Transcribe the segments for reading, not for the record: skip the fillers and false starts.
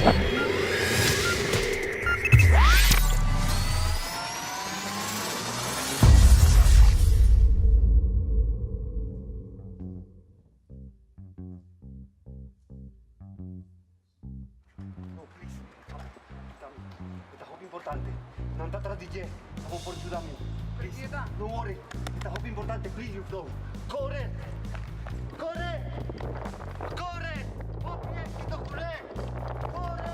No, please. Yuda mi. E ta hopi importante. Nan ta tras di dje. Abo por yuda mi. Please. No worry. E ta hopi importante. Please, juffrouw. Kore! Kore! Kore! Hopi éxito kuné! Kore!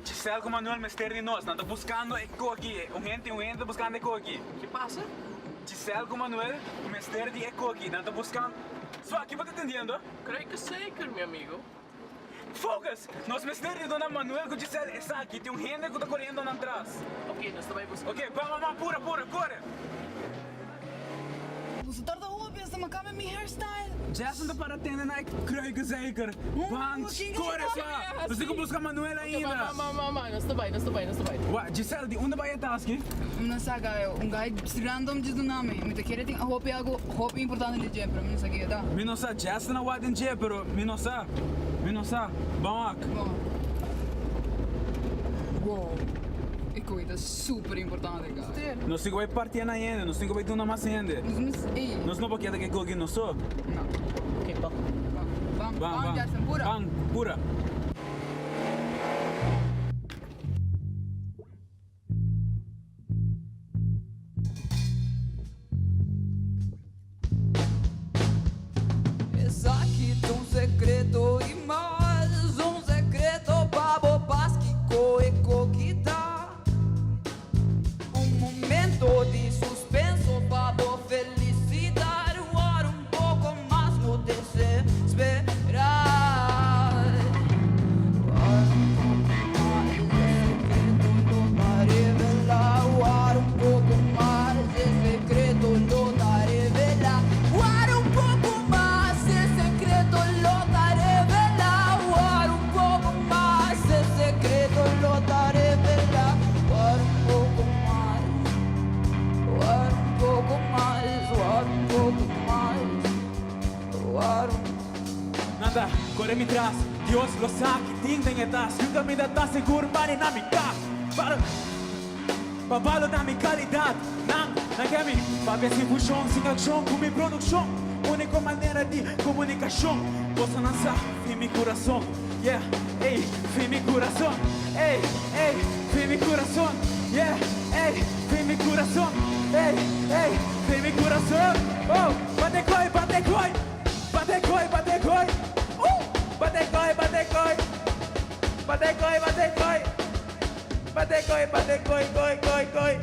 Giselle ku Manuel mester di nos. Nan ta buskando e koki. Un hende, un hende ta buskando e koki. Ki pasa? Giselle ku Manuel mester di e koki. Nan ta buskando. Swa, ki bo ta tendiendo? Creo que zeker, mi amigo. Focus! Nos mester di duna Manuel ku Giselle esaki. Tin un hende ku ta koriendo nan tras. Ok, nos ta bai buska. Ok, ban, ban, ban, pura, pura, kore! Boso tarda hopi hasta mi cambia mi hairstyle. Jason ta para tende na e kruikenzeker. Ban, kore swa! Nos tin ku buska Manuel ainda. Ban, ban, ban, ban, nos ta bai, nos ta bai, nos ta bai. Wa, Giselle, di unda bai e tas aki? Mi no sa guy, un guy random djis duna mi. Mi ta kere tin hopi algo hopi importante den dje, pero mi no sa ke ta. Mi no sa, Jason a wak den dje, pero mi no sa. Mi no sa. Ban wak. Bon. Wow, e koe ta super importante guy. Nos tin ku bai partia na hende, nos tin ku bai duna mas hende. Nos no por keda ke koki nos so. No. Ok, ban. Ban, ban, ban, Jason, pura. Ban, pura. Esaki ta un secreto y mas un secreto pa bo pas kico e coquita. Un momento di suspenso pa bo felicidad wor un poco mas no desespera. Wor un poco mas e secreto lo ta revela. Wor un poco mas e secreto lo ta revela. Wor un poco mas e secreto lo ta revela. Wor un poco mas e secreto lo ta revela. Wor un poco mas, wor un poco mas, wor un poco mas, wor un. Nada, kore mi tras, Dios lo sa ki tin den e tas. Yuda mi da ta sigur mari na mi kas. Para pa balora mi kalidat. Nan na ke mi papia sin fushon, sin akshon ku mi produkshon. Uniko manera di komunikashon. Bosonan sa fi mi kurason. Yeah, ey, fi mi kurason. Ey, ey, fi mi kurason. Yeah, ey, fi mi kurason. Ey, ey, fi mi kurason. Oh, bate koi, bate koi. Bate koi, bate koi. Bate koi, bate koi. Bate koi, bate koi. Bate koi, bate koi, koi, koi, koi.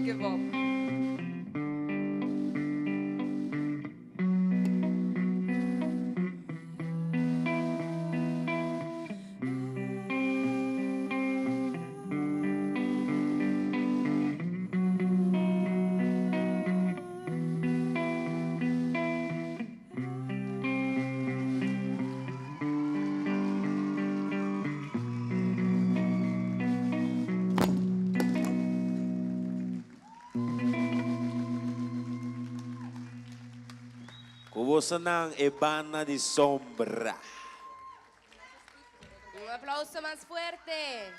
give up. Ku bosonan e banda di sombra. Un aplauso mas fuerte.